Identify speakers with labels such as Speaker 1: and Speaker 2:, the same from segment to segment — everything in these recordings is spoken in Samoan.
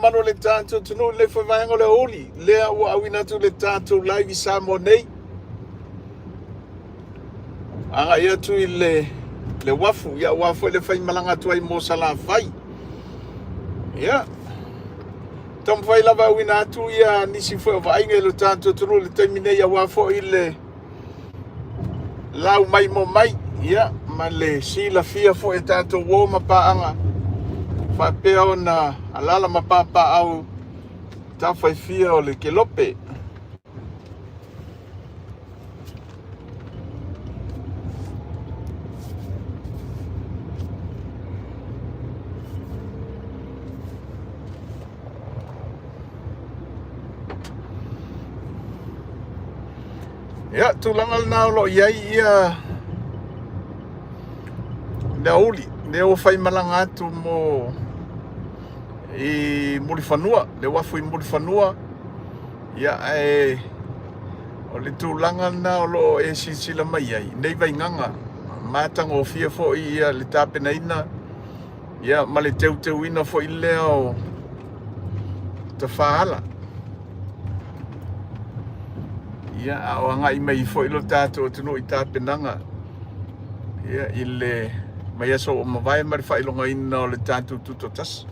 Speaker 1: mamalu o le tatou atunuu i lenei foi vaega o le aoauli, lea ua auina atu le tatou live i Samoa nei. Agai atu i le, le uafu, ia aua foi le faimalaga atu ai mo Salafai. Ia, taumafai lava e auina atu ia nisi foi o vaaiga i lo tatou atunuu i le taimi nei aua foi le lau mai mo mai, ia, ma le silafia foi e tatou uo ma paaga faapea ona alaala ma papaaao tafaifia o le kelope. Ia, tulaga lena o lo o i ai ia le aoauli, lea ua faimalaga atu mo i Mulifanua, le uafu i Mulifanua. Ia, ae o le tulaga lena o lo o e silasila mai ai nei vaigaga matagofie foi ia le tapenaina ia ma le teuteuina foi lea o tafaala. Ia, a o agai mai foi lo tatou atunuu i tapenaga ia i le mai aso ua mavae ma le faailogaina o le tatou Tutoatasi.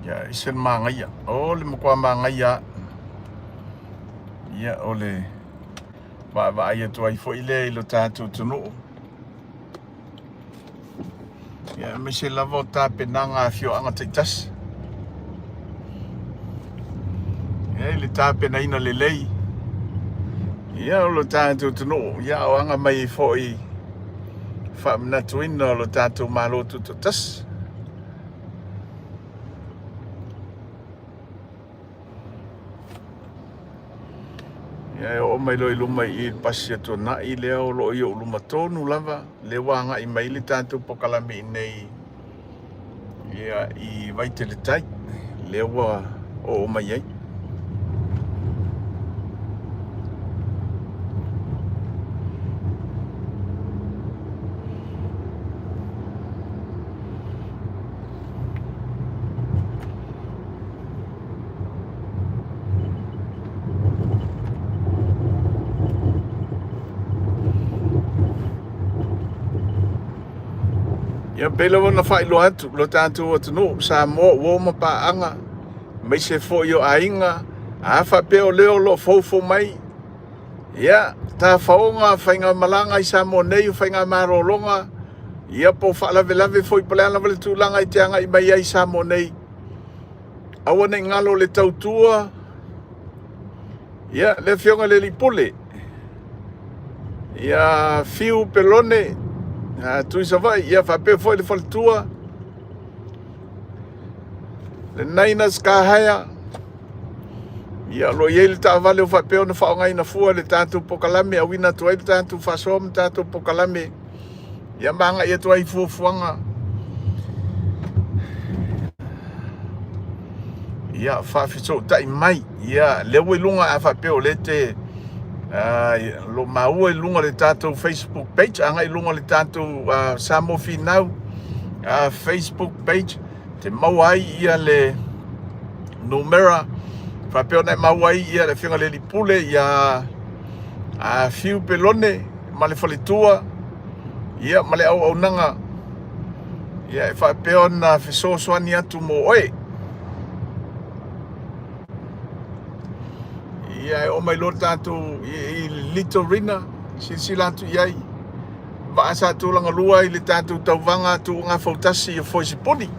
Speaker 1: Ia, e ese le manaia. O le matua manaia lava. Ia, o le vaavaai atu ai foi lea i lo tatou atunuu. Ia, aemaise lava o tapenaga a afioaga taitasi. Ia, i le tapenaina lelei ia o lo tatou atunuu, ia o aga mai ai foi faamanatuina o lo tatou Malo Tutoatasi. Ia e oo mai loa i luma i i le pasi a Tuanai lea o lo o i ou luma tonu lava, lea ua agai mai le tatou pokalame i inei ia i Vaitele Tai, lea ua oo mai ai. Ia pei lava ona faailoa atu lo tatou atunuu Samoa ua ma paaga aemaise foi o aiga a faapea o lea o lo o foufou mai ia tafaoga faigamalaga i Samoa nei o faigamalologa ia po o faalavelave foi po o le a lava le tulaga e te agai mai ai i Samoa nei Aua ne i galo le tautua, ia, le Afioga i le Alii Pule, ia Fiu Pelone, Tui Savaii, ia faapea foi le faletua, le Naina Sikahaea, ia o lo o i ai le taavale o faapea ona faaaogaina fua le tatou pokalame, auina atu ai le tatou faasoa ma tatou pokalame. Ia ma agai atu ai i fuafuaga. Ia faafesootai mai. Ia lea ua i luga a faapea o lea te uh, lo maua i luga o le tatou Facebook page, agai i luga o le tatou uh, Samoa Finau uh, Facebook page, te maua ai ia le numera faapea ona e maua ai ia le afioga i le Alii Pule ia a Fiu Pelone ma le faletua, ia ma le auaunaga, ia e faapea ona fesoasoani atu mo oe. Ia e oo mai loa tatou i Litorina, silasila atu i ai, vaa sa tulaga lua i le tatou tauvaga tuuga fautasi o Foisipuni.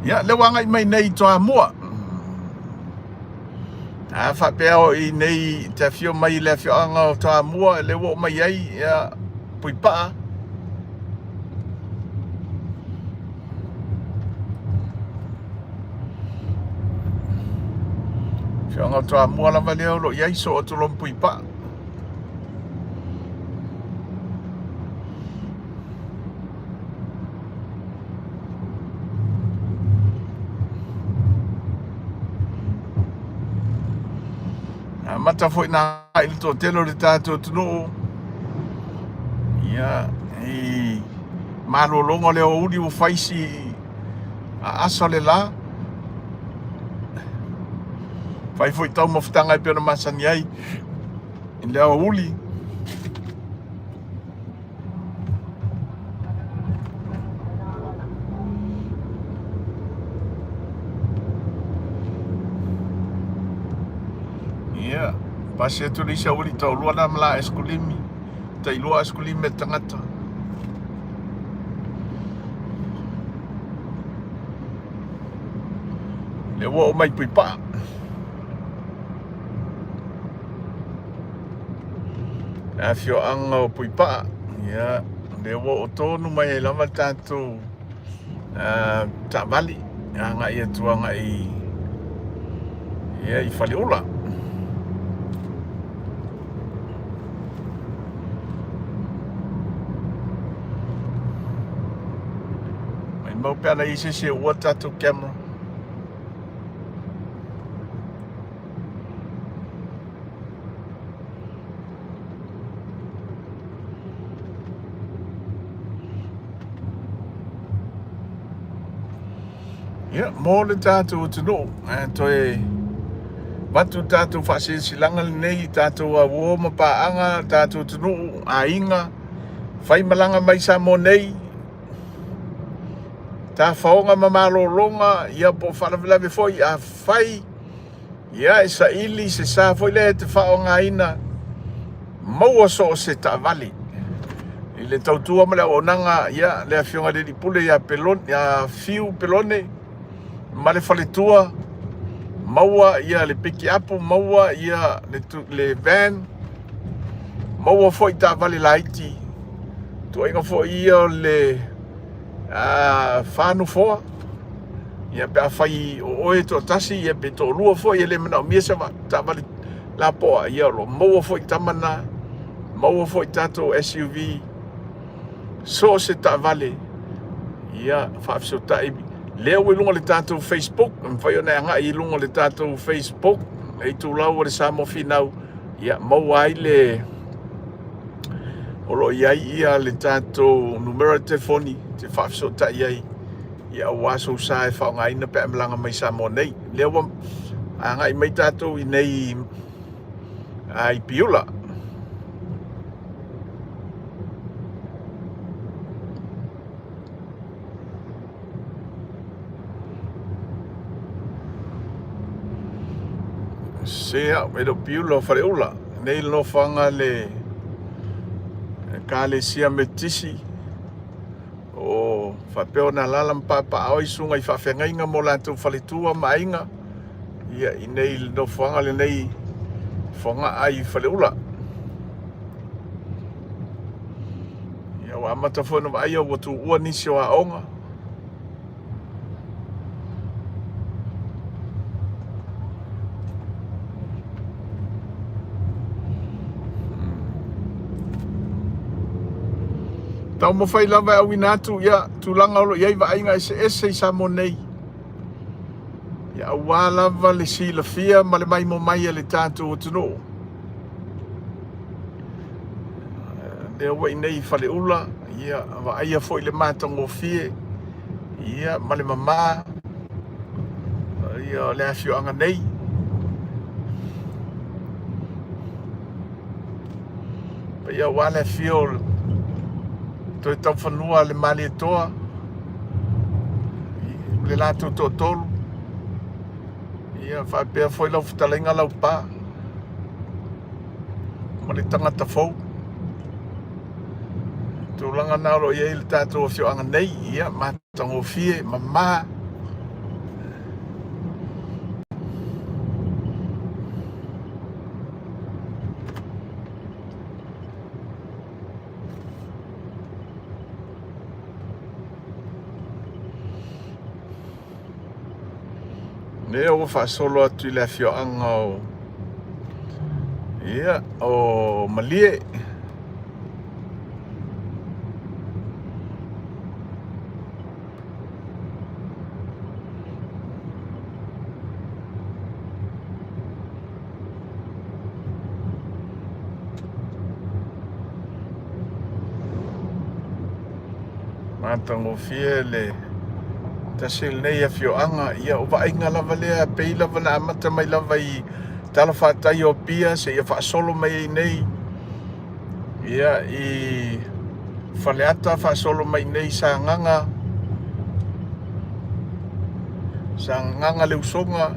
Speaker 1: Ia, lea ua agai mai nei i Toamua. A faapea o i nei te afio mai i le afioaga o Toamua, lea ua oo mai ai ia Puipaa. Afioaga o Toamua lava lea o lo o i ai, soo atu loa ma Puipaa. Amata foi na i le toatele o le tatou atunuu ia i malologa o le aoauli ua fai si aasa o le la. Fai foi taumafataga e pei ona masani ai i le aoauli. Ia, pasi atu le isi aoauli taulua la ma la aisikulimi, tailua aisikulimi a le tagata. Lea ua oo mai i Puipaa. Le afioaga o Puipaa, ia, lea ua oo tonu mai ai lava le tatou taavale agai atu agai ia i Faleula. Maimau pe ana i ai se isi e uua le tatou camera. Ia, mo le tatou atunuu, ae toe avatu le tatou faasilasilaga lenei i tatou auo ma paaga, tatou atunuu, aiga, faimalaga mai Samoa nei, tafaoga ma malologa, ia po o faalavelave foi, afai ia e saili se sa foi lea e te faaaogaina, maua so o se taavale i le tautua ma le auaunaga, ia le afioga i le Alii Pule ia Pelone, ia Fiu Pelone ma le faletua, maua ia le pikiapu, maua ia le van, maua foi taavale laiti, tuuaiga foi ia o le fa nofoa, ia pe afai o oe e toatasi, ia pe toalua foi e le manaomia se taavale lapoa, ia o lo o maua foi tama na, maua foi tatou SUV, so o se taavale, ia faafesootai lea ua i luga o le tatou Facebook, e mafai ona e agai i luga o le tatou Facebook, le itulau o le Samoa Finau, ia maua ai le o lo o i ai ia le tatou numera telefoni e te faafesootai ai ia aua sou sa e faaaogaina pe a malaga mai Samoa nei. Lea ua agai mai tatou i nei i Piula. Se au, e le o Piula o Faleula. Nei le nofoaga le Ekalesia Metotisi o faapea ona alaala ma papaaao ai susuga i faafeagaiga ma o latou faletua ma aiga ia i nei le nofoaga lenei Fogaa i Faleula. Ia ua amata foi ona vaaia ua tuua nisi o aoga. Taumafai lava e auina atu ia tulaga o lo o i ai vaaiga eseese i Samoa nei. Ia aua lava le silafia ma le maimo mai a le tatou atunuu. Lea ua i nei i Faleula, ia vaaia foi le matagofie ia ma le mama ia o le afioaga nei. Paia aua le afio o Toe Taufanua le Malietoa le latou toatolu ia faapea foi lau fetalaiga Laupa ma le tagata fou. Tulaga na o lo o i ai le tatou afioaga nei, ia matagofie, mama. Lea ua faasolo atu i le afioaga o ia o Malie. Matagofie le tasi lenei afioaga. Ia o vaaiga lava lea pei lava na amata mai lava i talafatai o Apia seia faasolo mai ai nei ia i Faleata faasolo mai nei i Sagaga, Sagaga le Usoga,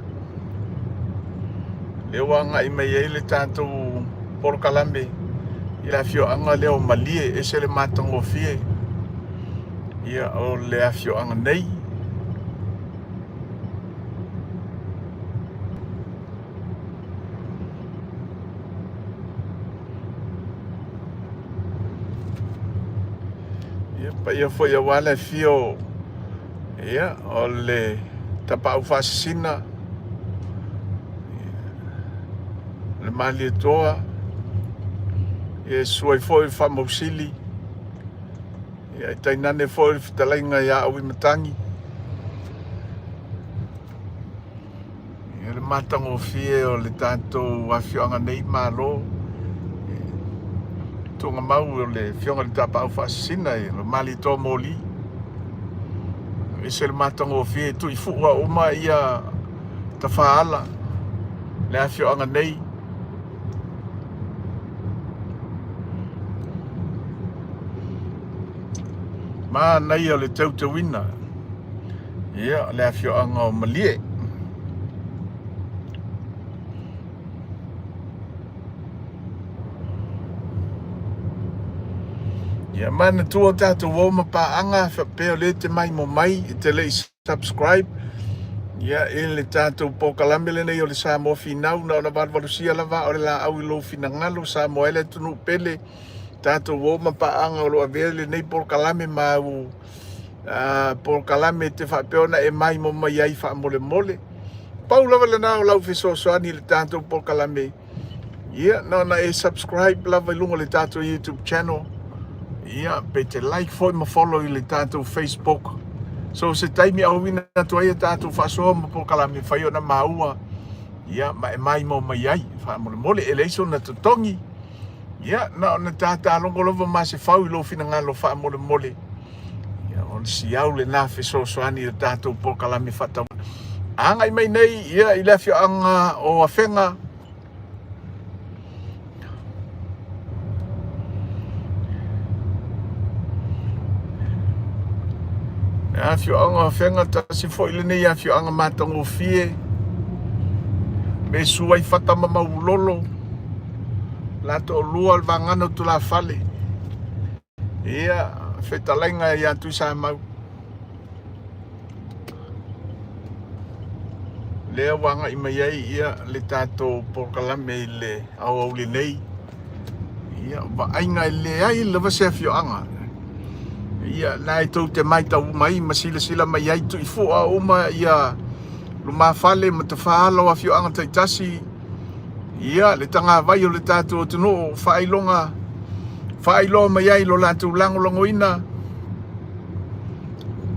Speaker 1: lea ua agai mai ai le tatou polokalame i le afioaga lea o Malie, e ese le matagofie ia o le afioaga nei. Ia paia foi aua le afio ia o le Tapaau Faasisina, le Malietoa, ia e susu ai foi le Faamausili, ia e tainane foi le fetalaiga ia Auimatagi. Ia le matagofie o le tatou afioaga nei Malo, tuugamau o le Afioga i le Tapaau Faasisina i le Malietoa Moli. E ese le matagofie e tuifua uma ia tafaala le afioaga nei. Manaia o le teuteuina ia le afioaga o Malie. Ia manatua tatou o ma paaga faapea o lea e te maimo mai e te le i subscribe ia i le tatou polokalame lenei o le Samoa Finau na ona valuvalusia lava o le laau i lou finagalo Samoa e le atunuu pele tatou o ma paaga o lo o avea lenei polokalame ma au polokalame e te faapea ona e maimo mai ai faamolemole pau lava lena o lau fesoasoani i le tatou polokalame Ia, na ona e subscribe lava i luga o le tatou YouTube channel. Ia, pe te like foi ma follow i le tatou Facebook. So, se taimi auina atu ai a tatou faasoa ma polokalame fai ona maua. Ia, ma e maimau mai ai. Faamolemole, e leai sona totogi. Ia, na ona tatalogo lava ma se fau i lou finagalo faamolemole. Ia, o le siau lena fesoasoani i le tatou polokalame faataua. Agai mai nei ia i le afioaga o Afega. Le afioaga o Afega, tasi foi lenei afioaga matagofie. Me su ai fata ma maulolo. La toalua le vagana o tulafale. Ia, fetalaiga ia Tuisamau. Lea ua agai mai ai ia le tatou polokalame i le aoauli nei. Ia, vaaiga e leai lava se afioaga. Ia, na e tou te matau mai ma silasila mai ai tuifua uma ia lumafale ma tafaala o afioaga taitasi. Ia, le tagavai o le tatou atunuu, faailoga, faailoa mai ai lo latou lagolagoina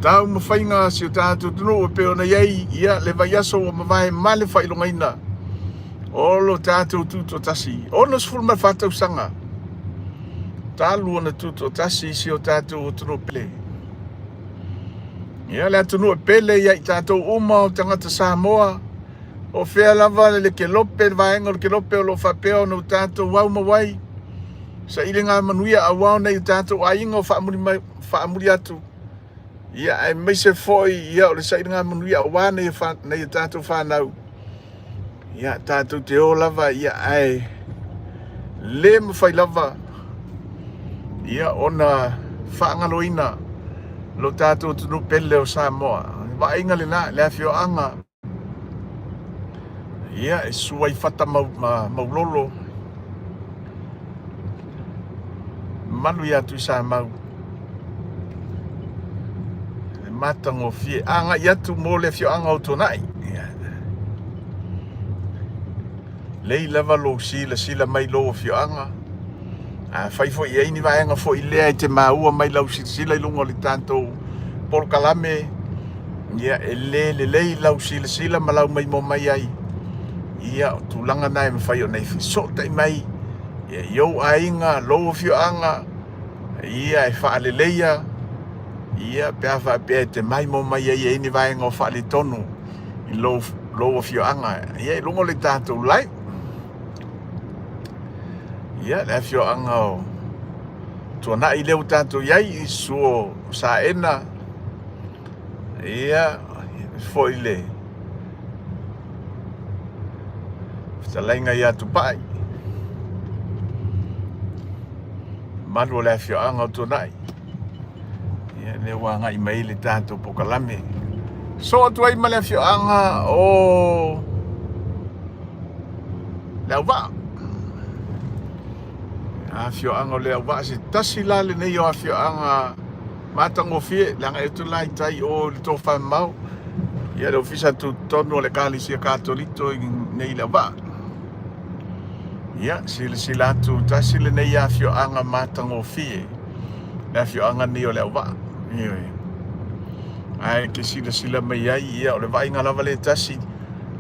Speaker 1: taumafaiga a si o tatou atunuu e pei ona i ai ia le vaiaso ua mavae ma le faailogaina o lo tatou tutoatasi. 64 tausaga talu ona tutoatasi si o tatou atunuu pele. Ia, le atunuu e pele ia i tatou uma o tagata Samoa, O fea lava le kelope, le vaega o le kelope o lo o faapea ona o tatou au mau ai, sailiga manuia aua o nai o tatou aiga o faamuli mai, faamuli atu, ia aemaise foi ia o le sailiga manuia aua nai, nai o tatou fanau. Ia tatou te o lava ia ae le mafai lava ia ona faagaloina lo tatou atunuu pele o Samoa. Vaaiga lena, le afioaga Ia, e susu ai fata mau, ma, maulolo, malu ia Tuisamau. Le matagofie. Agai atu mo le afioaga o Tuanai. Ia. Lei lava lou silasila mai lou afioaga. Afai foi e i ai ni vaega foi lea e te maua mai lau silasila i luga o le tatou polokalame, ia e le lelei lau silasila ma lau maimoa mai ai. Ia, o tulaga na e mafai ona e fesootai mai ia, i ou aiga, lou afioaga, ia e faaleleia. Ia, pe a faapea e te maimoa mai ai e i ai ni vaega o faaletonu i lou, lou afioaga, ia i luga o le tatou live. Ia, le afioaga o Tuanai lea ua tatou i ai, i susu o Saena, ia, foi le fetalaiga ia Tupai, malu o le afioaga o Tuanai. Ia, lea ua agai mai le tatou pokalame. So atu ai ma le afioaga o Leauvaa. Afioaga o Leauvaa, se tasi la lenei o afioaga matagofie, le agai atu la i tai o le tofamamao. Ia, le ofisa tutotonu o le Ekalesia Katoliko i nei i Leauvaa. Ia, silasila atu, tasi lenei afioaga matagofie, le afioaga nei o Leauvaa. Ioe. Ae ke silasila mai ai, ia, o le vaaiga lava le tasi,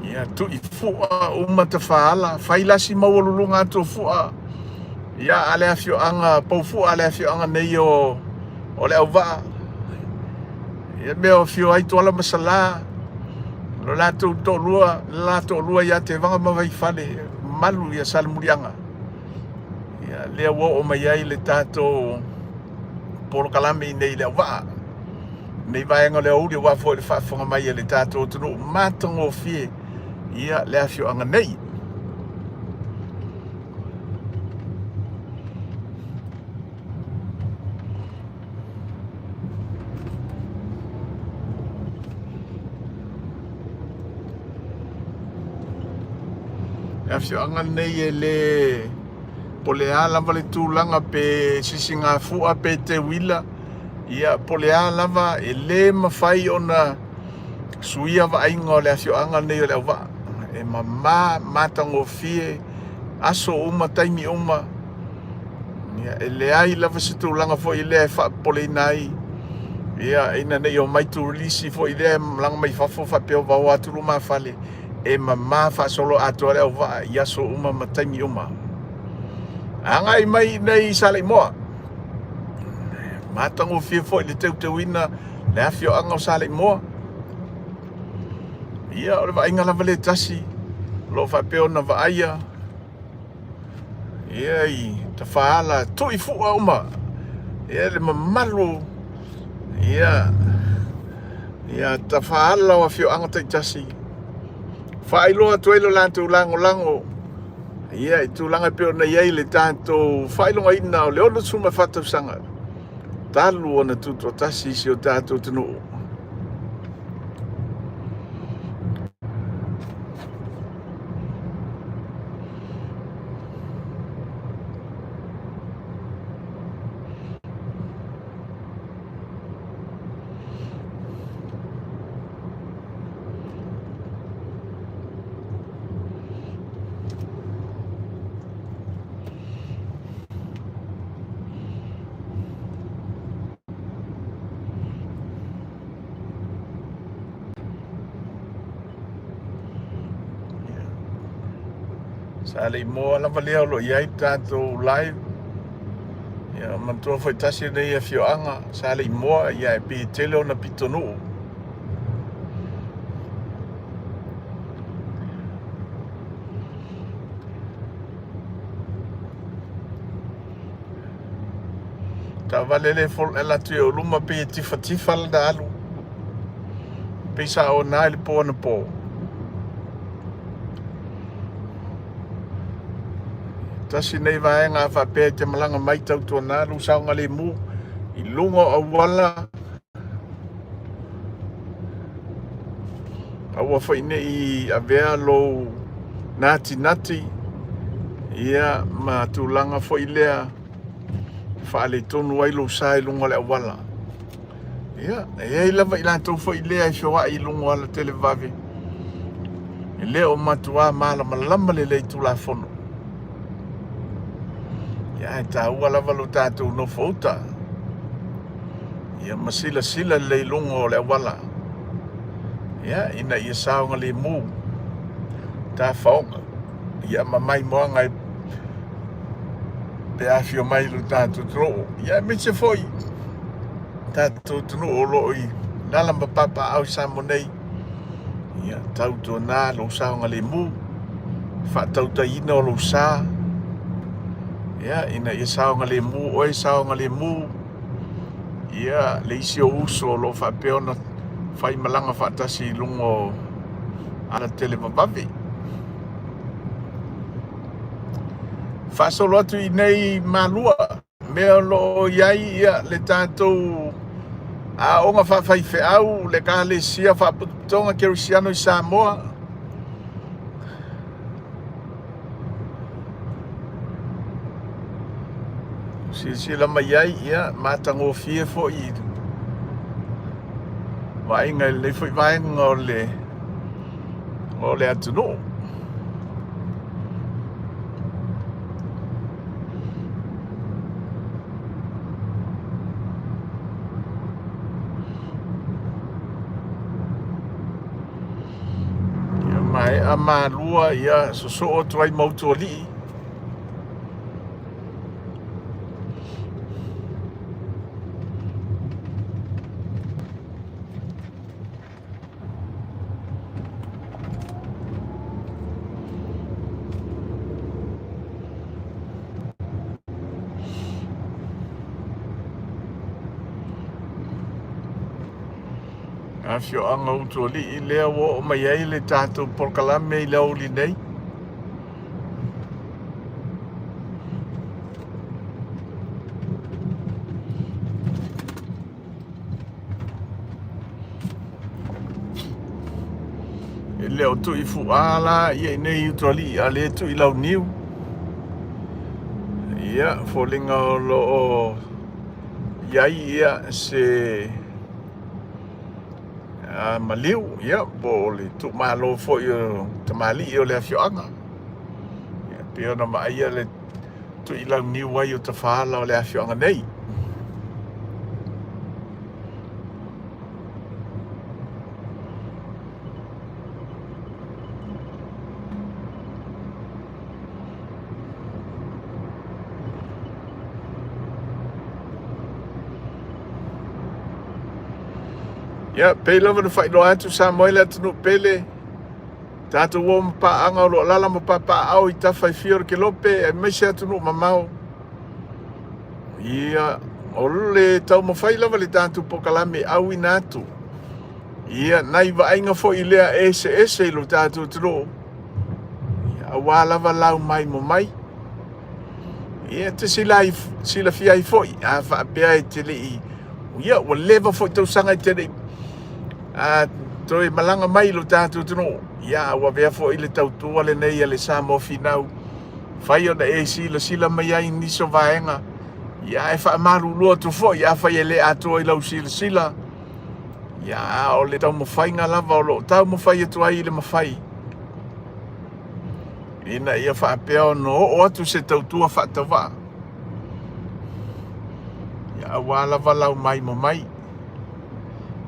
Speaker 1: ia, tui fua uma tafaala, fai lasi maualuluga atu o fua, ia, a le afioaga, pou fua a le afioaga nei o, o Leauvaa. Ia mea o afio ai Tuala ma Salā, lo latou toalua, le la toalua ia Tevaga ma Vaifale, malu ia Salemuliaga. Ia, lea ua oo mai ai le tatou polokalame i nei i Leauvaa. Nei vaega o le aoauli aua foi le faafofoga mai a le tatou atunuu matagofie ia le afioaga nei. Le afioaga lenei e le po o le a lava le tulaga pe sisigafua pe teuila, ia po o le a lava e le mafai ona suia vaaiga o le afioaga lenei o Leauvaa. E mama, matagofie, aso uma, taimi uma. Ia, e leai lava se tulaga foi lea e faapopoleina ai, ia, ina ne i omai turisi foi lea e malaga mai fafo faapea ua vaoa atu lumafale, e mama faasoloatoa le auvaa i aso uma ma taimi uma. Agai mai nei i Saleimoa. Matagofie foi le teuteuina le afioaga o Saleimoa. Ia, o le vaaiga lava le tasi o lo o faapea ona vaaia Ia i tafaala tui fua uma. Ia le mamalu ia ia tafaala o afioaga taitasi. Faailoa atu ai lo latou lagolago ia i tulaga e pei ona i ai le tatou faailogaina o le 64 tausaga talu ona tutoatasi i si o tatou atunuu. Sa Saleimoa lava lea o lo o i ai tatou live. Ia, manatua foi tasi lenei afioaga, Saleimoa, ia e pei e tele ona pitonuu. Taavale lea e alu atu i ou luma pei e tifatifa lana alu. Pei sa ona i le po anapo. Tasi nei vaega a faapea e te malaga mai tautuana lou saogalemu i luga o auala aua foi ne i avea lou natinati ia ma tulaga foi lea faaletonu ai lou sa i luga o le auala. Ia, e i ai lava i latou foi lea e feoai i luga o alatelevave, e le o matuā malamalama lelei i Tulafono. Ia, ae taua lava lo tatou nofouta, ia ma silasila lelei i luga o le auala, ia, ina ia saogalemu tafaoga, ia ma maimoaga e pe afio mai lo tatou atunuu, ia aemaise foi. Tatou atunuu o lo o i alaala ma papaaao i Samoa nei, ia tautuana lou saogalemu, faatautaiina o lou sa, ia ina ia saogalemu oe, saogalemu ia le isi ou uso o lo o faapea ona faimalaga faatasi i luga o alatele vavave. Faasolo atu i nei Malua. Mea o lo o i ai le tatou aoga faafaifeau, le Ekalesia Faapotopotoga Kerisiano i Samoa. Silasila mai ai, ia, matagofie foi i vaaiga i lenei foi vaega o le atunuu. Ia maea malua, ia sosoo atu ai ma Utualii. Afioaga o Utualii lea ua oo mai ai le tatou polokalame i le aoauli nei. E le o Tuifu'a la ia i nei Utualii a le Tuilauniu. Ia, foliga o lo o i ai ia se maliu, ia, po o le tuumalo foi o tamalii o le afioaga. Ia, pei ona vaaia le Tuilauniu ai o Tafaala o le afioaga nei. Ia, pei lava ona faailoa atu Samoa i le atunuu pele, tatou o ma paaga o lo o alaala ma papaaao i tafa e fia o le kelope aemaise atunuu mamao. Ia, o le taumafai lava le tatou polokalame e auina atu ia nai vaaiga foi lea eseese i lo tatou atunuu, ia, aua lava lau maimo mai. Ia, te silafia ai foi, a faapea e te le i, ia, ua leva foi tausaga e te le i toe malaga mai i lo tatou atunuu, ia, ua avea foi le tautua lenei a le Samoa Finau, fai ona e silasila mai ai i nisi o vaega, ia, ae faamalulu atu foi, afai e le atoa i lau silasila, ia, a o le taumafaiga lava o lo o taumafai atu ai i le mafai, ina ia faapea ona oo atu se tautua faatauvaa, ia, aua lava lau maimo mai.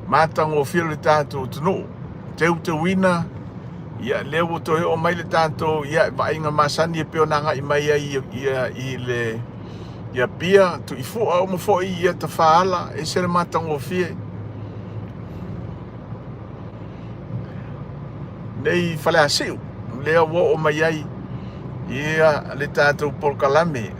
Speaker 1: Matagofie le tatou atunuu, teuteuina, ia lea ua toe oo mai le tatou ia vaaiga masani e pei ona agai mai ai ia i le i Apia, Tuifua uma foi ia Tafaala, ese le matagofie. Nei Faleasiu, lea ua oo mai ai ia le tatou polokalame.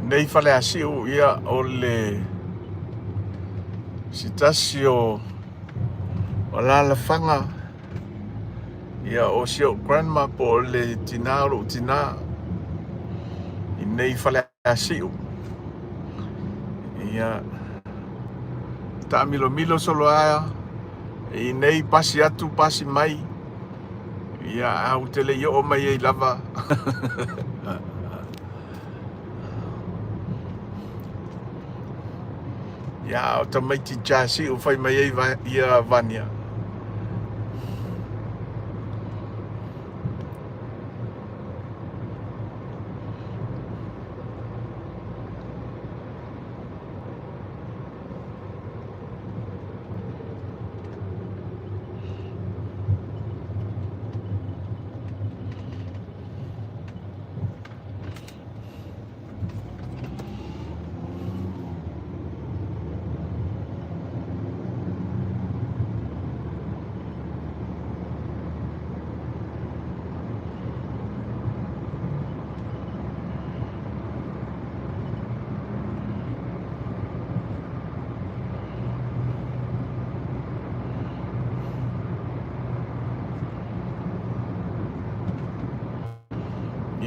Speaker 1: Nei Faleasiu ia o le se tasi o alalafaga ia o si ou grandma po o le tina o lou tina i nei Faleasiu. Siu. Ia, taamilomilo solo aia i nei pasi atu pasi mai. Ia, a ua te le i oo mai ai lava. Ia, o tamaiti cha siu fai mai ai ia Vania.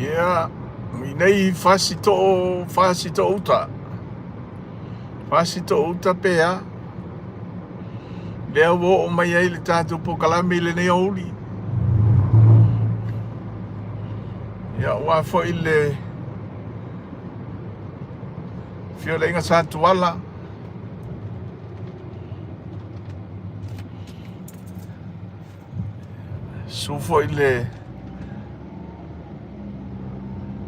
Speaker 1: Ia, i nei Fasitoo, Fasitoo uta. Fasitoo uta pe a. Lea ua oo mai ai le tatou polokalame i lenei aoauli. Ia, aua foi le feolaiga sa Tuala. Susu foi le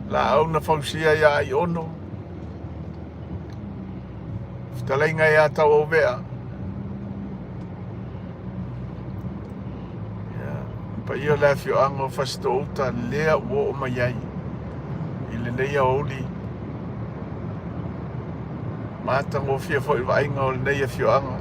Speaker 1: laau na fausia ia Aiono, fetalaiga ia Tauauvea. Ia, paia o le afioaga o Fasitoo-uta lea ua oo mai ai i lenei aoauli. Matagofie foi le vaaiga o lenei afioaga.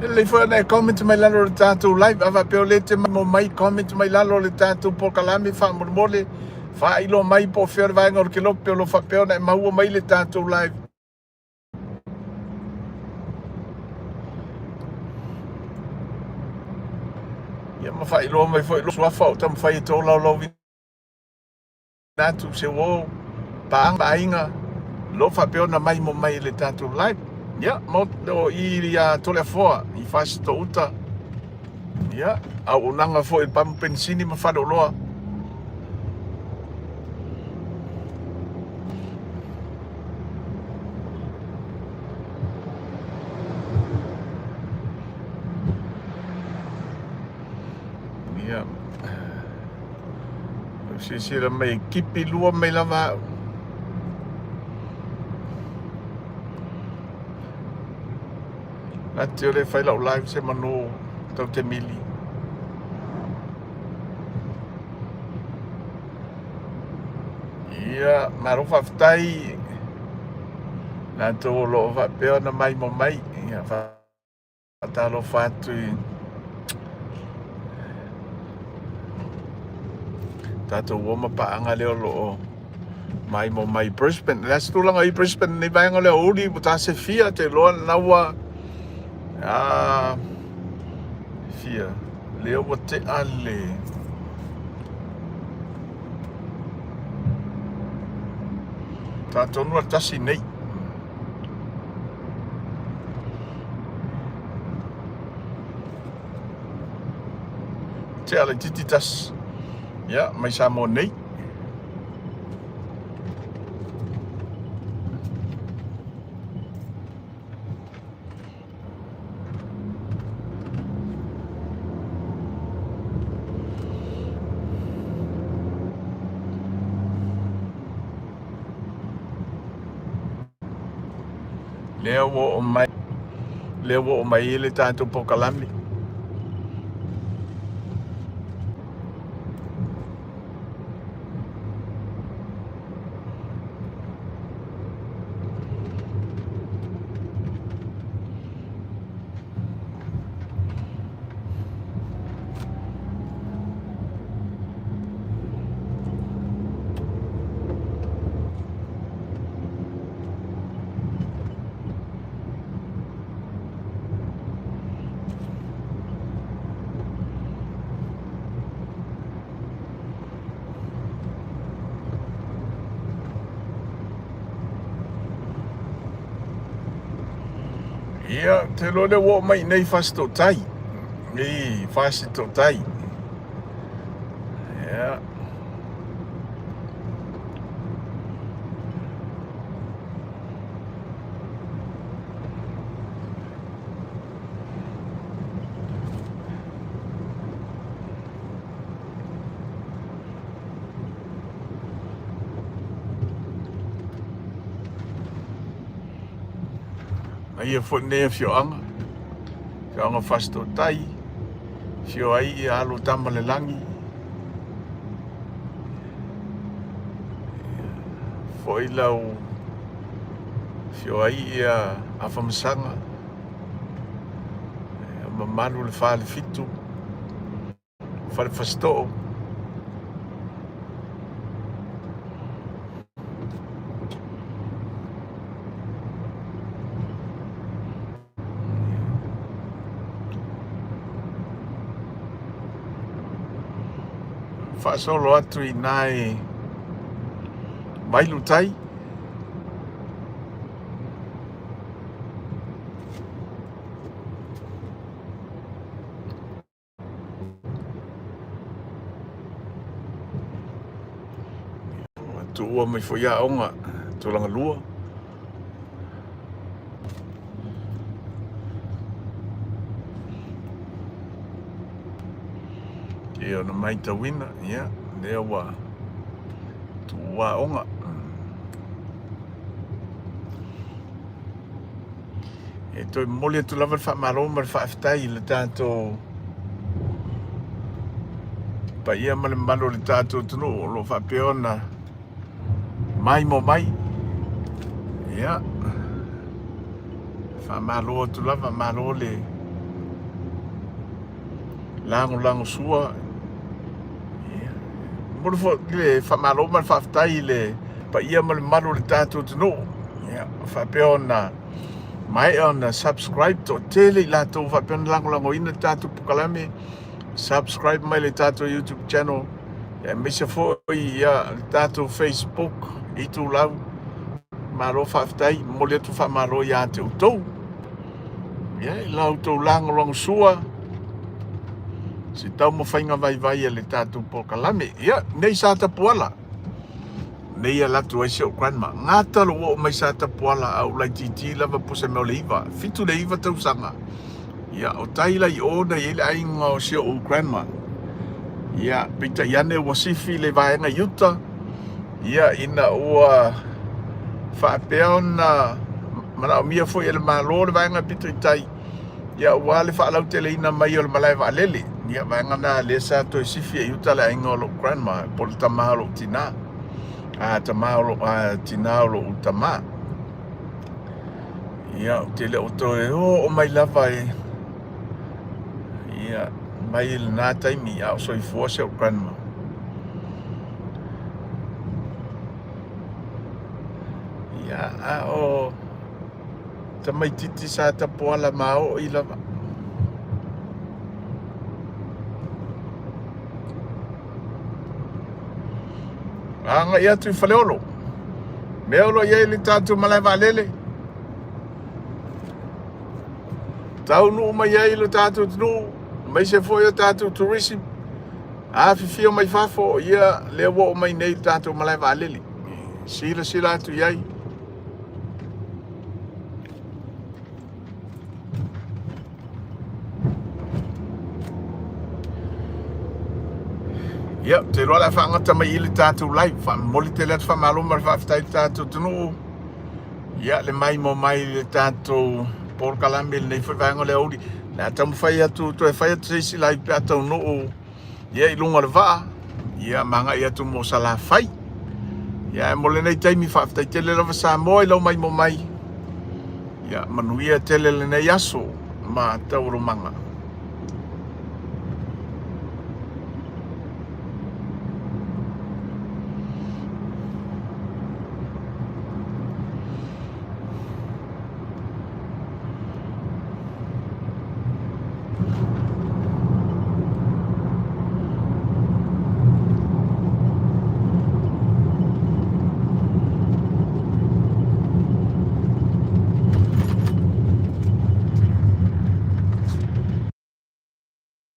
Speaker 1: E lelei foi ona e comment mai lalo o le tatou live a faapea o lea e te mo mai comment mai lalo o le tatou polokalame faamolemole faailoa mai po o fea le vaega o le kelope o lo o faapea ona e maua mai le tatou live. Ia ma faailoa mai foi lou suafa o taumafai e tolaulauina atu se uo paaga ma aiga lo faapea ona maimo mai i le tatou live. Ia, mo o i ia Toleafoa i Fasitoo-uta. Ia, auaunaga foi i le pamu penisini ma faleoloa. Ia. Silasila mai, kipi lua mai lava au. Nati o le fai lau live se manu tau te mili. Ia, malo faafetai latou o lo o faapea ona maimo mai. Ia, faatalofa atu i tatou uo ma paaga lea o lo o maimo mai i Brisbane. O le a se tulaga i Brisbane nei vaega o le aoauli ua ta se fia te iloa lena ua fia lea ua tea le ta tonu a le tasi nei. Tea laitiiti tasi. Ia, mai Samoa nei. Lea ua oo mai, lea ua oo mai ai le tatou polokalame. Ia, ou te iloa lea ua oo mai i inei Fasitootai. I Fasitootai. Ia. Aia foi lenei afioaga, afioaga Fasitootai, afio ai ia alo tama le lagi. Foi lau afio ai ia Afamasaga, mamalu le Falefitu. Fale Fasitoo. Faasolo atu i ina i Vailutai. Ua tuua mai foi aoga tulaga lua. Ia ona maitauina, ia, lea ua tuua aoga. E toe momoli atu lava le faamalo ma le faafetai i le tatou paia ma le mamalu o le tatou atunuu o lo o faapea ona maimo mai. Ia, faamalo atu lava, malo le lagolago sua. Ia, momoli foi le faamalo ma le faafetai i le paia ma le mamalu o le tatou atunuu. Ia, faapea ona maea ona subscribe, toatele i latou faapea ona lagolagoina le tatou polokalame, subscribe mai le tatou YouTube channel, aemaise foi ia le tatou Facebook itulau. Malo faafetai, momoli atu faamalo ia te outou. Ia, i la outou lagolagosua se taumafaiga vaivai a le tatou polokalame. Ia, nei sa tapuala. Nei e alu atu ai si ou grandma. Gata lou oo mai Satapuala a ou laitiiti lava po o se mea o le iva, fitu le iva tausaga. Ia, o tai la i o na i ai le aiga o si ou grandma. Ia, peitai ane ua sifi le vaega i uta, ia, ina ua faapea ona manaomia foi e le Malo le vaega pito i tai, ia, aua le faalauteleina mai o le malae vaalele. Ia, vaega na lea sa toe sifi ai i uta le aiga o lou grandma, po o le tama o lou tina, a tama o lou, a tina o lou tama. Ia, ou te le o toe oo mai lava e, ia, mai i lena taimi a o soifua si ou grandma. Ia, a o tamaititi sa tapuala maoi lava. Agai atu i Faleolo. Mea o lo o i ai le tatou malae vaalele. Taunuu mai ai lo tatou atunuu, aemaise foi o tatou tourism, afifio mai fafo, ia lea ua oo mai nei i le tatou malae vaalele. Silasila atu i ai. Ia, ou te iloa o le a faagata mai i le tatou live. Faamomoli tele atu faamalo ma le faafetai i le tatou atunuu. Ia, le maimoa mai i le tatou polokalame i lenei foi vaega o le aoauli. O le a taumafai atu, toe fai atu se isi live pe a taunuu ia i luga o le vaa, ia ma agai atu mo Salafai. Ia, ae mo lenei taimi, faafetai tele lava Samoa i lau maimoa mai. Ia, manuia tele lenei aso ma taualumaga.